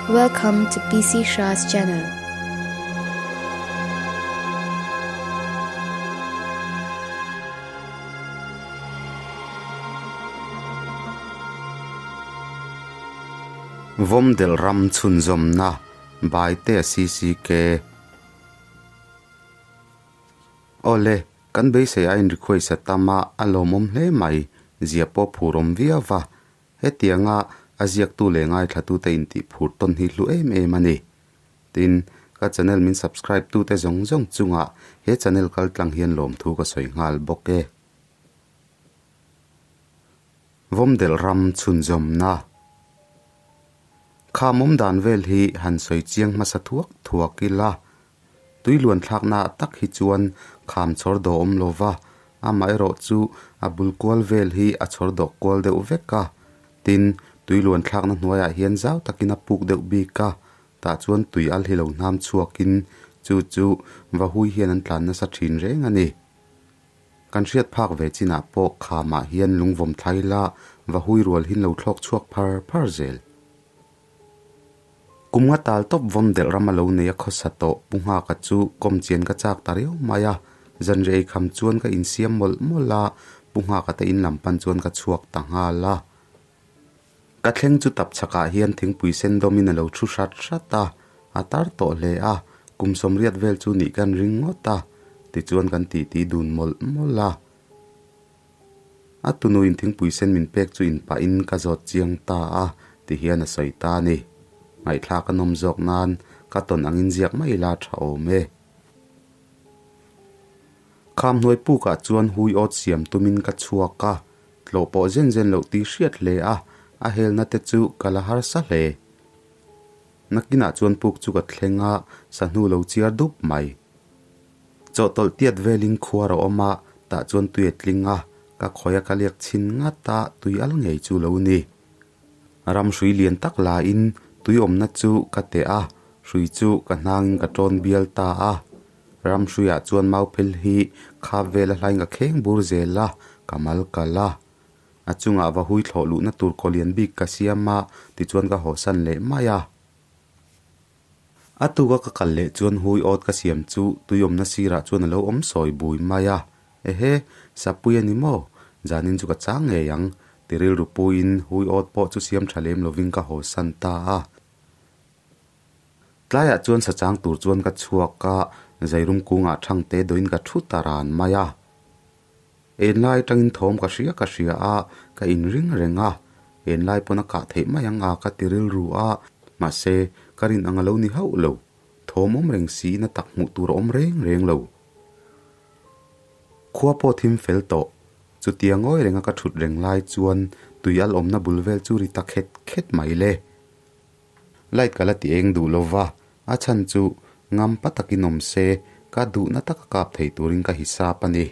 Welcome to PC Shah's channel. Vawmdel ram chhunzawmna by te CCK. Awle, kan beisei a in request a tam a, a lawmawm hle mai, zia pawh phurawm viau va, Hetianga a ziaktu leh ngaithlatute intih phur tawn hi hlu em em a ni. Tin, ka channel min subscribe tute zawng zawng chungah he channel kaltlang hian lawmthu ka sawi nghal bawk e. Vawmdelh ram chhunzawmna. Kham awmdan vel hi han sawi chiang hmasa thuak thuak ila, Tui luan thlakna ah tak hi chuan kham chhawr dawh awm lo va, amaherawh chu a bul kual vel hi a chhawr dawh kual deuh vek a. Tin, tui luan thlakna hnuaiah hian zau takin a puk deuh bik a, tah chuan tui al hi lo hnam chhuakin chu chu vahui hian an tlan nasa thin reng a ni. Kan hriat phak ve chinah pawh khamah hian lungvawm thlai la vahui rual hin lo thlawk chhuak phar phar zel. Kum nga tal tawp vawm delh ram a lo nei a khawsa tawh Pu Nghaka chu kawm chian ka chak ta riau mai a, zanriah ei kham chuan ka insiam mawlh mawlh a, Pu Nghaka te in lam pan chuan ka chhuak ta nghal a. Ka thleng chu tap chhakah hian thingpui sen dawmin a lo thu hrat hrat a, a tar tawh hle a, kum sawmriat vel chu nih kan ring ngawt a, tichuan kan titi dun mawlh mawlh a. A tunuin thingpui sen min pek chu in pahin ka zawt chiang ta a, ti hian a sawi ta a ni. Ngaihthlak a nawm zawk nan ka tawn angin ziak mai ila tha awm e. Kham hnuai pukah chuan hui awt siam tumin ka chhuak a, tlawh pawh zen zen loh tih hriat hle a, a helna te chu ka la harsa hle. Nakinah chuan puk chu ka thleng a, sahnu lo chiar dup mai. Chawhtawlh tiat velin khuar a awm a, tah chuan tui a tling a, ka khawi a ka liak chhin ngat a, tui al ngei chu lo ni. Ram hrui lian tak lain tui awmna chu ka teh a, hrui chu ka hnangin ka tawn bial ta a. Ram hruiah chuan mauphel hi khap vel a hlain ka kheng bur zel a, ka mal kal a. A chungah va hui thlawh luhna tur kaw lian bik ka siam a, tichuan ka hawsan leh mai a. A tuka ka kal leh chuan hui awt ka siam chu tuiawmna sirah chuan a lo awm sawi bui mai a, Ehe, sapui a ni maw? Zanin chu ka chang ngei ang, ti rilru puiin hui awt pawh chu siam tha lem lovin ka hawsan ta a. Tlaiah chuan sa chang tur chuan ka chhuak a, Zairum kungah thangte dawhin ka thu ta ran mai a. Enlai atangin thawm ka hria ka hria a, ka inring reng a, enlai pawn a kah theih mai ang a ka ti rilru a, mahse ka rin ang a lo ni hauh lo, thawm awm reng siin a tak hmuh tur a awm reng reng lo. Khua pawh thim fel tawh, chutia ngawi renga ka thut reng lai chuan tui al awmna bul vel chu ri ta khet khet mai le. Light ka la ti eng duh lo va, a chhan chu ngam pa takin awm se ka duhna taka kap thei turin ka hisap a ni.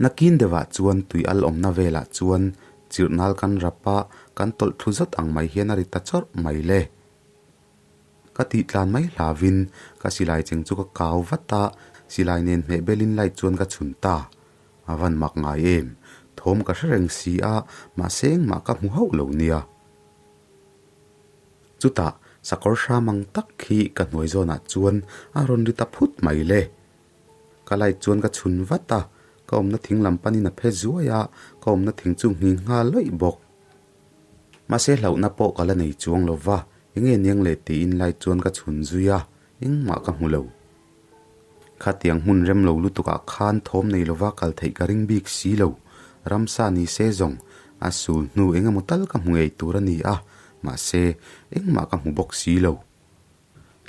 Nakin deuhah chuan tui al awmna velah chuan chirhnal kan rap a, kan tawlh thlu zawt ang mai hian a ri ta chawrh mai le. Ka tih tlan mai hlavin ka silai cheng chu ka kau vat a, silai nen hmeh belin light chuan ka chhun ta. A van mak ngai em? Thawm ka hre reng si a, mahse engmah ka hmu hauh lo nia. Chutah sakawr hram ang tak hi ka hnuai zawnah chuan a rawn ri ta phut mai le. Ka light chuan ka chhun vat a, ka awmna thing lam panin a phe zuai a, ka awmna thing chu nghing nghal lawih bawk. Mahse hlauhna pawh ka la nei chuang lo va, enge niang leh tiin light chuan ka chhun zui a, engmah ka hmu lo. Khatiang hmun rem lo lutukah khan thawm nei lova kal theih ka ring bik si lo. Ramsa ni se zawng, a sul hnu eng emaw tal ka hmu ngei tur a ni a, mahse engmah ka hmu bawk si lo.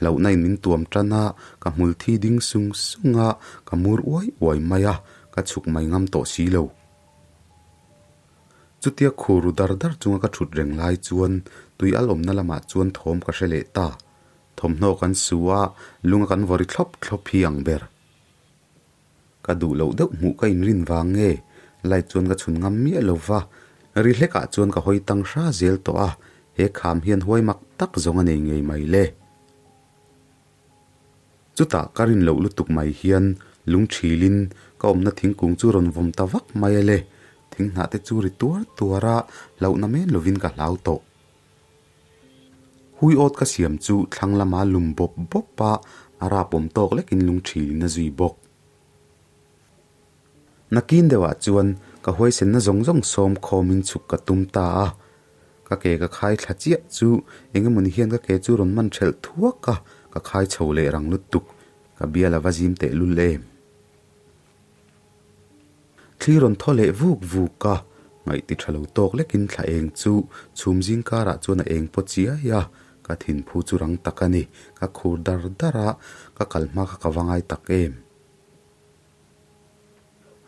Hlauhna in min tuam tan a, ka hmul thi ding sung sung a, ka mur uai uai mai a, ka chhuk mai ngam tawh si lo. Chutia khur ru dar dar chunga ka thut reng lai chuan tui al awmna lamah chuan thawm ka hre leh ta. Thawmhnaw kan su a, lunga kan vawri thlawp thlawp hi ang ber. Ka duh loh deuh hmuh ka inrin vang nge? Light chuan ka chhun ngam miah lo va, ri hlekah chuan ka hawi tang hra zel tawh a, he kham hian huai mak tak zawng a nei ngei mai le. Chutah ka rin loh lutuk mai hian lung thilin ka awmna thingkung chu rawn vawm ta vak mai a le, thing hnah te chu ri tuar tuar a, hlauhna men lovin ka hlau tawh. Hui awt ka siam chu thlang lama lum bawp bawp a, a rapawm tawk lekin lung thilin a zui bawk. Nakin deuhah chuan ka huaisenna zawng zawng sawm khawmin chhuk ka tum ta a, ka ke ka khai thla chiah chu eng emawni hian ka ke chu rawn man thelh thuak a, ka khai chho leh rang lutuk, ka bial a va zim teh lul em. Thli rawn thaw leh vuk vuk a, ngaihti tha lo tawk lekin thla eng chu chhum zing karah chuan a eng paw chiai a, ka thinphu chu rang tak a ni, ka khur dar dar a, ka kal hma kha ka va ngai tak em.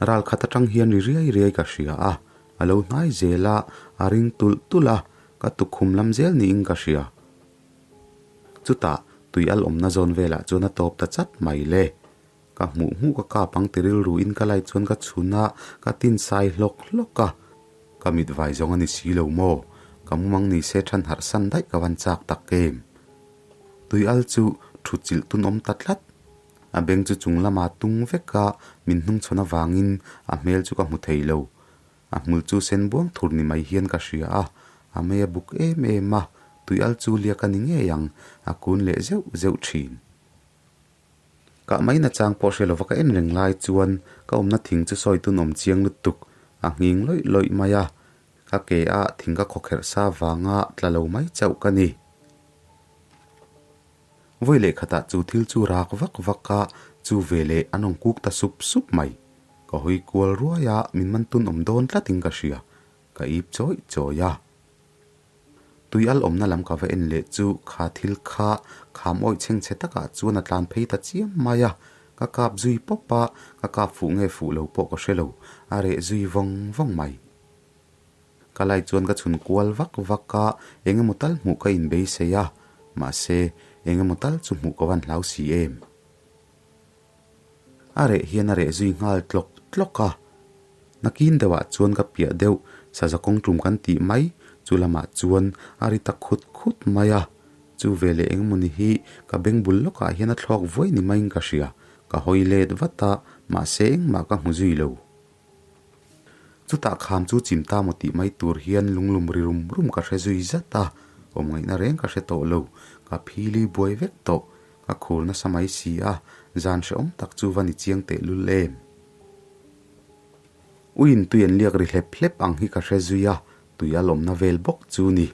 Ral khat atang hian ri riai riai ka hria a, a lo hnai zel a, a ring tulh tulh a, ka tukkhum lam zel niin ka hria. Chutah tui al awmna zawn velah chuan a tawp ta chat mai le. Ka hmuh hmuh ka kap ang ti rilru in ka light chuan ka chhun a, ka tin sai hlawk hlawk a. Ka mit vai zawng a ni si lo maw? Ka mumang ni se than harh san daih ka van chak tak em? Tui al chu thut chilh tun awm ta tlat. A beng chu chung lama tung vek a, min hnung chhawn avangin a hmel chu ka hmu thei lo. A hmul chu sen buang thur ni mai hian ka hria a, a mei a buk em em a, tui al chu liak a ni ngei ang, a kun leh zeuh zeuh thin. Kah mai na chang pawh hre lova ka en reng lai chuan ka awmna thing chu sawi tun awm chiang lutuk a nghing lawih lawih mai a, ka ke a thing ka khawkherh sa vanga tla lo mai chauh ka ni. Vawi leh khatah chu thil chu rak vak vak a, chu veleh an awm kuk ta sup sup mai. Ka hawi kual ruai a, min man tun awm dawn tlatin ka hria, ka ip chawih chawih a. Tui al awmna lam ka va en leh chu kha thil kha kham awih chheng chhe takah chuan a tlan phei ta chiam mai a, ka kap zui pawp a, ka kap fuh nge fuh lo pawh ka hre lo, a reh zui vawng vawng mai. Ka lai chuan ka chhun kual vak vak a, eng emaw tal hmuh ka inbeisei a, mahse eng emaw tal chu hmuh ka van hlau si em. A reh hian a reh zui nghal tlawk tlawk a. Nakin deuhah chuan ka piah deuh saza kawng tum kan tih mai chu lamah chuan a ri ta khut khut mai a. Chu veleh eng emawni hi ka beng bul lawkah hian a thlawk vuai ni maiin ka hria. Ka hawi let vat a, mahse engmah ka hmu zui lo. Chutah kham chu chim ta maw tih mai tur hian lunglum ri rum rum ka hre zui zat a, awm ngaihna reng ka hre tawh lo. Ka phili buai vek tawh. Ka khur nasa mai si a, zan hrehawm tak chu va ni chiang teh lul em. Uiin tui an liak ri hlep hlep ang hi ka hre zui a, tui a lawmna vel bawk chu ni.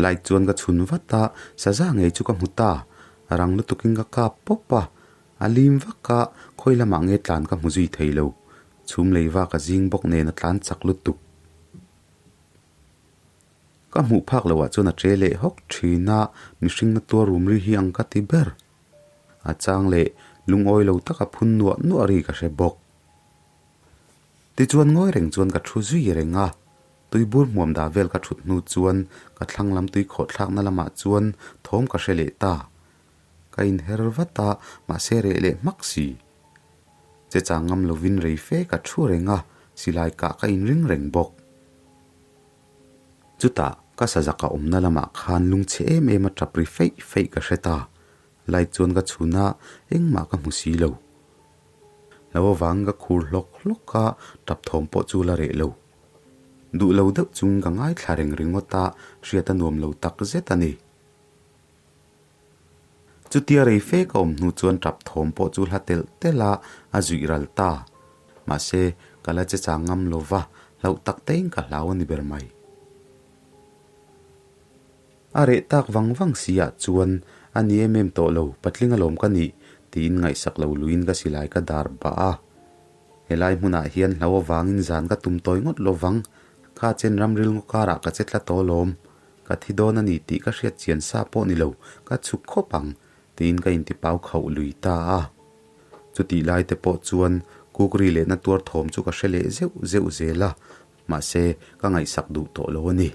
Light chuan ka chhun vat a, saza ngei chu ka hmu ta. Rang lutukin ka kap pawp a, a lim vak a, khawi lamah nge tlan ka hmu zui thei lo. Chhum lei vak a zing bawk nen a tlan chak lutuk. Ka hmuh phak loh ah chuan a che leh hawk thin a, mihring na tuar rum ri hi ang ka ti ber. A chang leh lungawi lo taka phun nuah nuah ri ka hre bawk. Tichuan ngawi reng chuan ka thu zui reng a, tuibur hmuam dah vel ka thut hnu chuan ka thlang lam tui khawh thlakna lamah chuan thawm ka hre leh ta. Ka inher vat a, mahse reh leh hmak si. Che chang ngam lovin rei fe ka thu reng a, silai kah ka inring reng bawk. Chutah ka sazaka awmna lamah khan lungchhe em em a tap ri feih feih ka hre ta. Light chuan ka chhun a, engmah ka hmu si lo. Lo avangin ka khur hlawk hlawk a, tap thawm pawh chu la reh lo. Duh lo deuh chungin ka ngaithla reng ringawt a, hriat a nuam lo tak zet a ni. Chutia rei fe ka awm hnu chuan tap thawm pawh chu hla telh telh a, a zuih ral ta. Mahse, ka la che chang ngam lo va, hlauh tak tein ka hlau a ni ber mai. A reh tak vang vang si ah chuan a ni em em tawh lo, patling alawm ka nih, tiin ngaihsak lo luiin ka silai ka dar bah a. Helai hmunah hian hlau avangin zan ka tum tawi ngawt lo vang, kha chen ramril ngaw karah ka che tla tawh alawm, ka thi dawn a ni tih ka hriat chian sa pawh ni lo, ka chhuk khawp ang, tiin ka intipau khauh lui ta a. Chutih lai te pawh chuan kukri lehna tuar thawm chu ka hre leh zeuh zeuh zel a, mahse ka ngaihsak duh tawh lo a ni.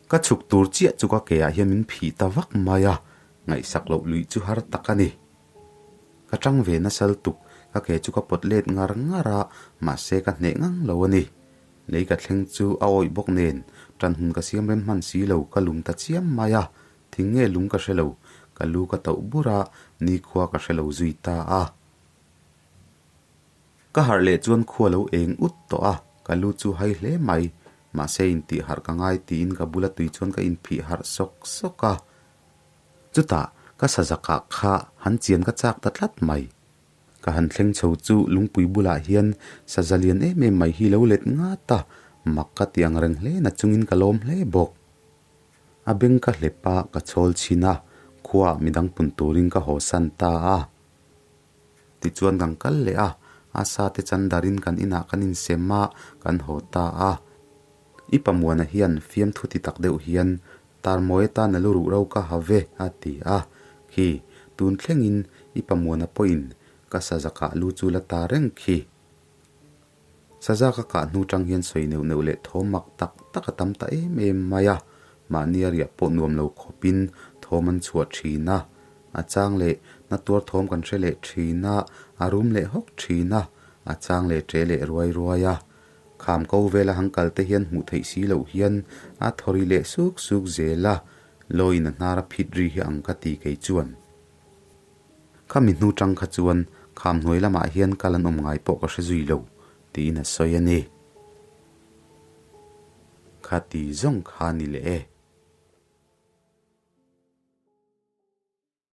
Ka chhuk tur chiah chu ka ke ah hian min phih ta vak mai a, ngaihsak loh luih chu har tak a ni. Ka tang ve nasa lutuk, ka ke chu ka pawt let ngar ngar a, mahse ka hneh ngang lo a ni. Lei ka thleng chu a awih bawk nen, tan hun ka siam rem hman si lo, ka lum ta chiam mai a, thing nge lung ka hre lo, ka lu ka tauh bur a, nikhua ka hre lo zui ta a. Ka harh leh chuan khua lo eng ut tawh a, ka lu chu hai hle mai. Mahse intih harh ka ngai tiin ka bula tui chuan ka inphih harh sawk sawk a. Chutah ka sazakah kha han chian ka chak ta tlat mai. Ka han thleng chho chu lungpui bulah hian saza lian em em mai hi lo let ngat a, mak ka ti ang reng hle na chungin ka lawm hle bawk. A beng ka hlep a, ka chhawl chhin a, khuaah midang pun turin ka haw san ta a. Tichuan kan kal leh a, a sa te chan darin kan inah kan insem a, kan haw ta a. I pamuana hian fiamthu ti tak deuh hian Tarmawi atan a lu ruh ro ka ha ve a ti a. Khi, tun thlengin i pamuana pawhin ka sazakah lu chu la ta reng khi. Saza ka kah hnu tang hian sawi neuh neuh leh thawm mak tak tak a tam ta em em mai a, mahni a riah pawh nuam lo khawpin thawm an chhuah thin a. A chang leh na tuar thawm kan hre leh thin a, a rum leh hawk thin a, a chang leh ṭe leh ruai ruai a. Kham ko vela hang kal te hian hmuh theih si loh hian a thawri leh suk suk zel a, lawiin a hnar a phit ri hi ang ka ti kei chuan. Khami hnu tang kha chuan kham hnuai lamah hian kal an awm ngai pawh ka hre zui lo, tiin a sawi a ni. Kha ti zawng kha ni leh e.